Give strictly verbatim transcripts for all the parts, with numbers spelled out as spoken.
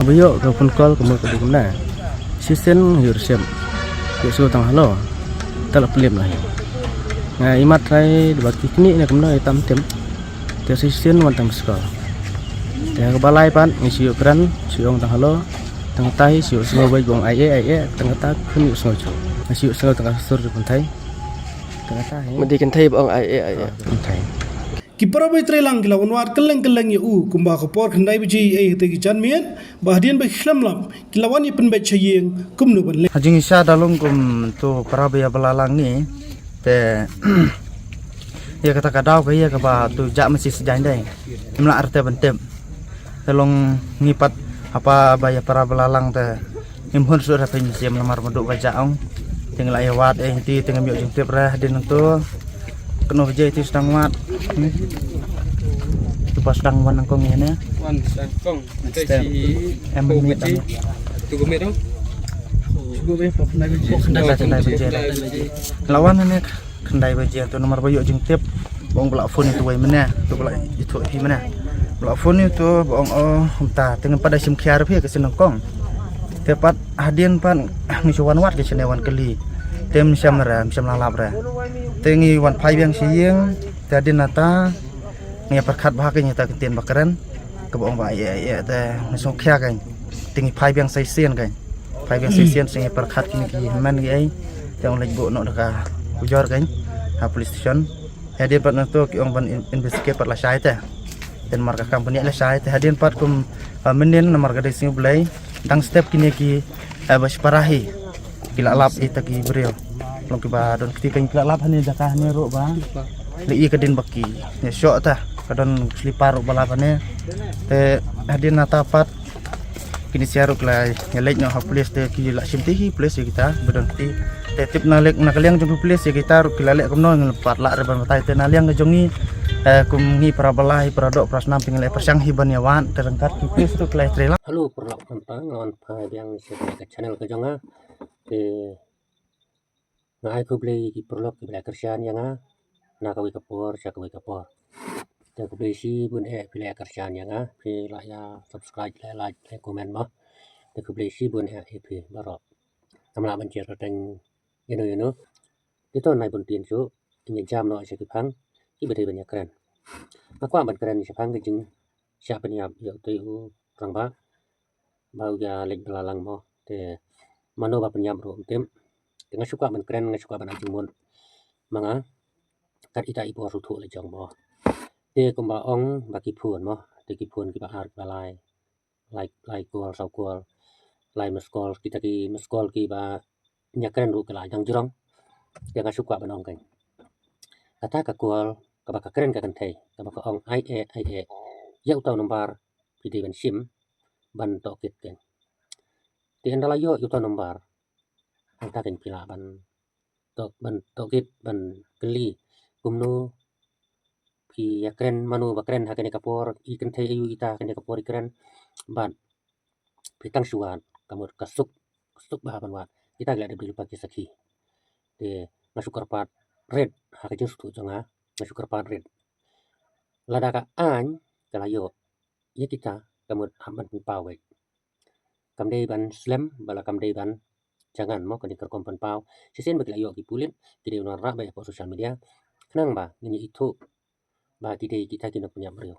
Ba ïoh ka phone call ka mut ka dei kumne. Shisien ïoh reserve. Ïoh shu tang hello. Te la pynlip noh hi. Nga imat trai da ba ki knieh ne kumno ïa tam tem. Te shisien wan tang missed call. Te kaba lai pat ngi shu ïoh kren, shu ong tang hello. Tang tai shu ïoh sngew ba ong ai eh ai eh, tang ta khun ïoh sngew shu. Nga shu ïoh sngew tang ka sur kynthei. Tang ta hi. Mynta kynthei ba ong ai eh ai eh. Kynthei. Ki para ba ïatreilang ki la wan wad kylleng kylleng ïa u kumba ka por khyndai baje ei te ki janmiet ba hadien ba ki khlem lap ki la wan ïa pynbeit sha ïing kumno ban leh. Ha jingshisha da long kum tu para ba ïa ba la lang ngi te ïa kata ka daw ka ïa kaba tu jah masi sjain dei. Im lah arte ban tip. Te long ngi pat hapa ba ïa para ba la lang te Ngim hun shuh ra phin ïa siem namar madu ka ja ong. Te ngi la ïa wad eh ti te ngim ïoh jingtip ra hadien nangto. Kano baje ti sdang wad. Hmm. Tu ba sdang wan nangkong ïa ne. Wan sdang kong. Te si em ko mit baje. Tu ko mit dong. Ko khyndai baje. Khyndai baje. La wan ne. Khyndai baje tu namar ba ïoh jingtip ba ong ba la phone ïa tu wei mynne, tu ba la ithuh ïa phi mynne. Ba la phone ïa tu ba ong, oh, kumta te ngim pat da shim khia ïa phi ka sien nyngkong. Te pat hadien pat ngi shu wan wad ka shane wan kylli. Te ym shym re, ym shym la lap re. Te ngi wan phai biang sha ïing, te hadien nangta ngi ïa pyrkhat bha ka ngi ta ka ktien ba kren. Kaba ong ba ïa ïa te ngi shu khia ka ngi. Te ngi phai biang sa shisien ka ngi. Phai biang sa shisien sa ngi pyrkhat kine ki hynmen ki ei. Te ong leit buh noh da ka ujor ka ngi ha police station. Hadien pat nangto ki ong ban in- investigate pat lashai te. Te namar ka kam bniah lashai te hadien pat kum, ah, mynnin namar ka dei sngi U Blei. Dang step kine ki, ah, ba shipara hi. Ki la lap ïa kita ki briew. Long kiba don kti ka ngi ki la lap hane jaka hane ruh ba. Leh ïa ka dien ba ki ïa shoh ta ka don slipar ruh ba lap hane. Te hadien nangta pat kine sia ruh ki la ïa leit noh ha police te ki la shim ti hi police ïa kita ba don kti. Te tip na lek na ka liang jong ki police ïa kita ruh ki la leh kumno ngi pat lah re ban batai te na liang jong ngi, eh, kum ngi para ba la hi para doh para snam te ngi la pyrshang hi ban ïa wad te ryngkat ki police ruh ki la ïa trei lang. Hello, paralok, nangta nga wan phai biang sha ka channel ka jong nga. Te nga ai khublei ki paralok kiba la kyrshan ïa nga na kawei ka por sha kawei ka por. Te khublei shibun eh phi la kyrshan ïa nga, phi la ïa subscribe, la like, la comment mo. Te khublei shibun eh ïa phi baroh. Ngam lah ban share pateng ïano ïano. Te to nai bun tin shu, ngin ïa jam noh sha ki phang kiba dei ban ïa kren. Nga kwah ban kren shaphang ka jing shah pynïap ïa utei u rangbah ba u ïa leit balalang mo. Te mano ba pynïap ruh ym tip. Te nga shu kwah ban kren, nga shu kwah ban ai jingmut ma nga kat ita i por shu thuh la jong mo. Te kumba ong ba ki phone mo, te ki phone kiba ar kiba lai, lai, lai call, saw call, lai missed call, kita ki missed call kiba ïa kren ruh ki la dang jrong. Te nga shu kwah ban ong kein, kata ka call kaba ka kren ka kynthei kaba ka ong ai eh ai eh, ïa uta u number phi dei ban shim ban tohkit kein. Te ynda la ïoh ïa uta u number, hangta kein phi lah ban toh, ban tohkit ban kylli kumno phi ïa kren, mano ba kren ha kane ka por, i kynthei aïu ita ha kane ka por i kren. Bad phi tang shu wad ka mut ka suk, ka suk bha ban wad. Kita ki la dep dei lypa ki sakhi. Te nga shu kyrpad rit ha ka jingsngewthuh jong nga, nga shu kyrpad rit. Lada ka aiñ ka la ïoh ïa kita ka mut hap ban pynpaw beit. Kam dei ban slem bad la kam dei ban jangan mo kane ka rukom pynpaw. Shisien ba ki la ïoh ki pulit ki dei ban wanrah beit hapoh social media khnang ba ngin ïa ithuh ba ki dei kita ki nongpynïap briew.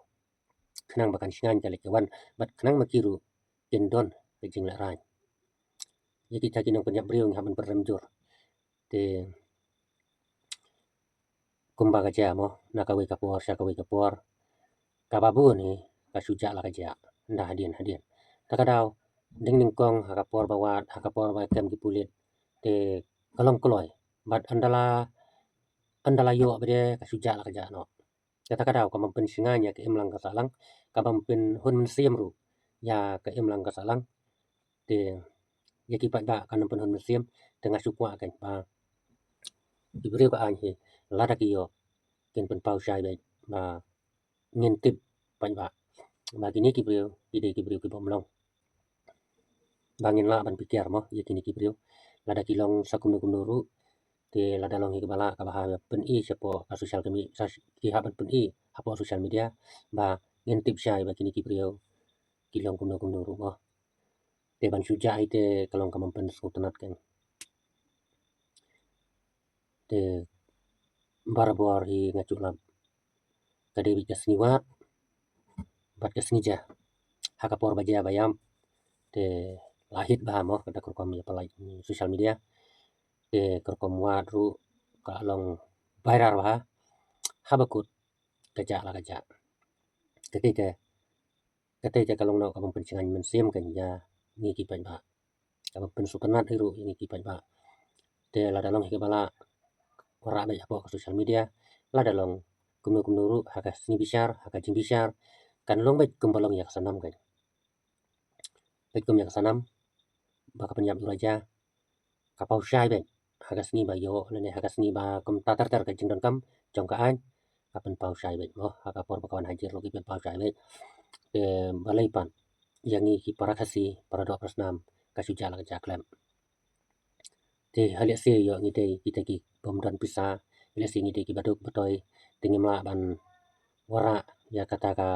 Khnang ba kan sngewsih ka leit ka wan bad khnang ma ki ruh kin don ka jinglehraiñ. Ïa kita ki nongpynïap briew ngi hap ban pynrem jur. Te kumba ka jia mo, na kawei ka por sha kawei ka por, kaba bun hi ka shu jah la ka jia, ynda hadien hadien. Ta ka daw ding nyngkong ha ka por ba wad, ha ka por ba kem ki pulit, te ka long kloi. Bad ynda la, ynda la ïoh bad ka shu jah la ka jia noh. Kata ka daw ka bym pynsngew ïa ka imlang ka sahlang, ka bym pynhun mynsiem ruh ïa ka imlang ka sahlang. Te ïa ki paidbah kan ym pynhun mynsiem, te nga shu kwah kein ba ki briew ka aiñ hi lada ki ïoh kin pynpaw shai beit ba ngin tip paidbah ba kine ki briew ki dei ki briew ki bym long. Ba ngin lah ban pyrkhat mo ïa kine ki briew. Lada ki long sa kumno kumno ruh, te lada long hi kaba lah kaba hap ban pyni shapoh ka social media, ki hap ban pyni hapoh social media ba ngin tip shai ba kine ki briew ki long kumno kumno ruh mo. Te ban shu jah hi te ka long ka bym pynsngewtynnat kein. Te barabor hi nga shu lap ka dei beit ka sngi wad bad ka sngi jia ha ka por ba jia ba ïap. Te la hit bha mo, kata ka rukom ïa pynlait social media. Te ka rukom wad ruh ka long viral bha. Haba kut ka jah la ka jah. Kata te, kata te ka long noh ka bym pynshngaiñ mynsiem kein ïa ngi ki paidbah. Ka bym pynsngewtynnat hi ruh ïa ngi ki paidbah. Te lada long hi kaba lah wanrah beit hapoh ka social media, lada long kumno kumno ruh ha ka sngi bishar, ha ka jingbishar, kan long beit kumba long ïa ka Sanam kein. Beit kum ïa ka Sanam ba ka pynïap u Raja, ka paw shai beit ha ka sngi ba ïoh lane ha ka sngi ba kumta ter ter ka jingdonkam jong ka aiñ, ka pynpaw shai beit mo, ha ka por ba ka wan hajir ruh ki pynpaw shai beit. Te balei pat ïa ngi ki para Khasi, para doh para snam, ka shu jah la ka jah khlem. Te ha lehse ïoh ngi dei kita ki bym don pisa, ha lehse ngi dei ki baduk batoi, te ngim lah ban wanrah ïa kata ka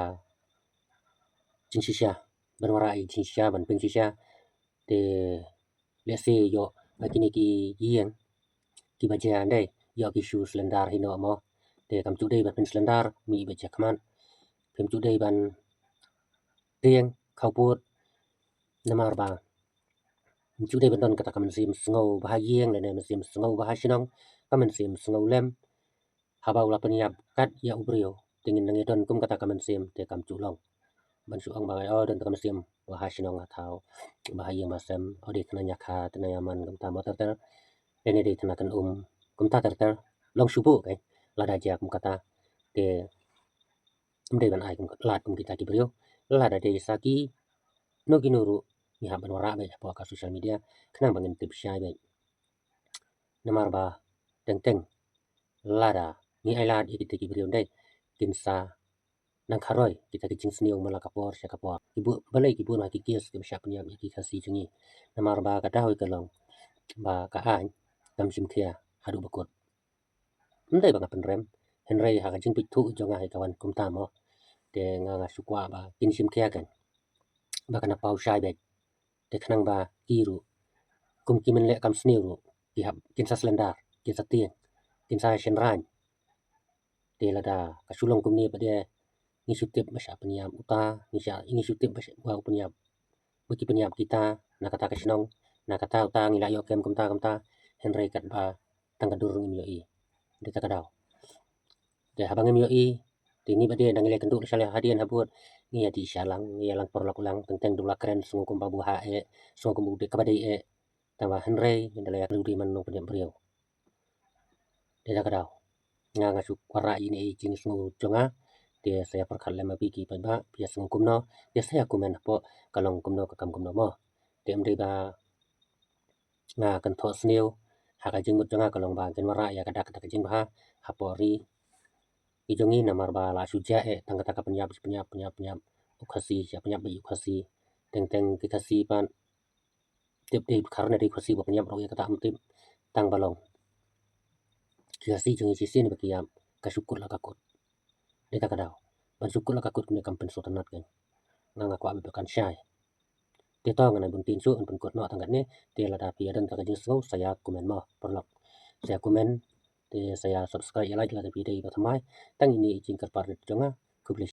jingshisha, ban wanrah ïa jingshisha, ban pynshisha. Te lehse ïoh ha kine ki ïing kiba jia ndei, ïoh ki shu slendar hi noh mo. Te kam shu dei ban pynslendar, mih beit sha khmat. Phim shu dei ban tieng khawpud, namar ba ym shu dei ban don kata ka mynsiem sngew bha ïing lane mynsiem sngew bha shnong, ka mynsiem sngew lem. Haba u la pynïap kat ïa u briew, te ngin nang ïa don kum kata ka mynsiem, te kam shu long. Ban shu ong ba ngai o don kata ka mynsiem bha shnong ha thaw, bha ïing bha sem, o dei thana ïa kha, thana ïa man kumta mo ter ter. Lane dei thana kan um kumta ter ter. Long shu buh kein lada jia kum kata. Te ym dei ban ai kum lad kum kita ki briew. Lada dei sa kino kino ruh ngi hap ban wanrah beit hapoh ka social media khnang ba ngin tip shai beit. Namar ba teng teng lada ngi ai lad ïa kita ki briew ndei, kin sa nang kharoi kita ki jingsniew man la ka por sha ka por. Ki bun, balei ki bun ha ki kes kiba shah pynïap ïa ki Khasi jong ngi. Namar ba ka daw ka long ba ka aiñ kam shim khia haduh ba kut. Ym dei ba nga pynrem, hynrei ha ka jingpeit thuh jong nga hi ka wan kumta mo. Te nga nga shu kwah ba kin shim khia kein, ba kan paw shai beit. Te khnang ba ki ruh kum ki mynleh kam sniew ruh ki hap kin sa slendar, kin sa tieng, kin sa shynraiñ. Te lada ka shu long kumne pat de ngi shu tip ba shah pynïap uta, ngi shah, ngi shu tip ba shah, ba u pynïap, ba ki pynïap kita na kata ka shnong, na kata uta ngi la ïoh kem kumta kumta, hynrei katba tang ka dur ngim ïohi. Dei ta ka daw. Te haba ngim ïohi, te ngi ba dei nang ïaleh kynduh sha leh hadien habud, ngi ïa dih sha lang, ngi ïa lang paralok lang, teng teng da u la kren sngew kumba bha eh, sngew kumba u dei kaba dei eh. Tangba hynrei ngi da la ïa kynduh dei man nongpynïap briew. Dei ta ka daw. Nga nga shu kwah rah ïa ine i jingsngew jong nga. Te sa ïa pyrkhat lem ma phi ki paidbah, phi ïa sngew kumno, te sa ïa comment hapoh ka long kumno ka kam kumno mo. Te ym dei ba nga kynthoh sniew, ha ka jingmut jong nga ka long ba ngin wanrah ïa ka dak ka dak ka jingbha hapoh ri. Ki jong ngi namar ba la shu jia eh tang kata ka pynïap, pynïap, pynïap, pynïap u Khasi, sha pynïap beit u Khasi. Teng teng ki Khasi pat tip dei kharna dei u Khasi ba pynïap ruh ïa kata ym tip, tang ba long ki Khasi jong ngi shisien ba ki ïap, ka shu kut la ka kut. Dei ta ka daw. Ban shu kut la ka kut kumne kam pynsngewtynnat kein. Nga nga kwah ba kan shai. Te to ngan ai bun tin shuh, ngan pynkut noh tang katne. Te lada phi ïa don ta ka jingsngew sa ïa comment mo paralok. Sa ïa comment, te sa ïa subscribe ïa like lada phi dei ba thymmai. Tang ine i jingkyrpad rit jong nga. Khublei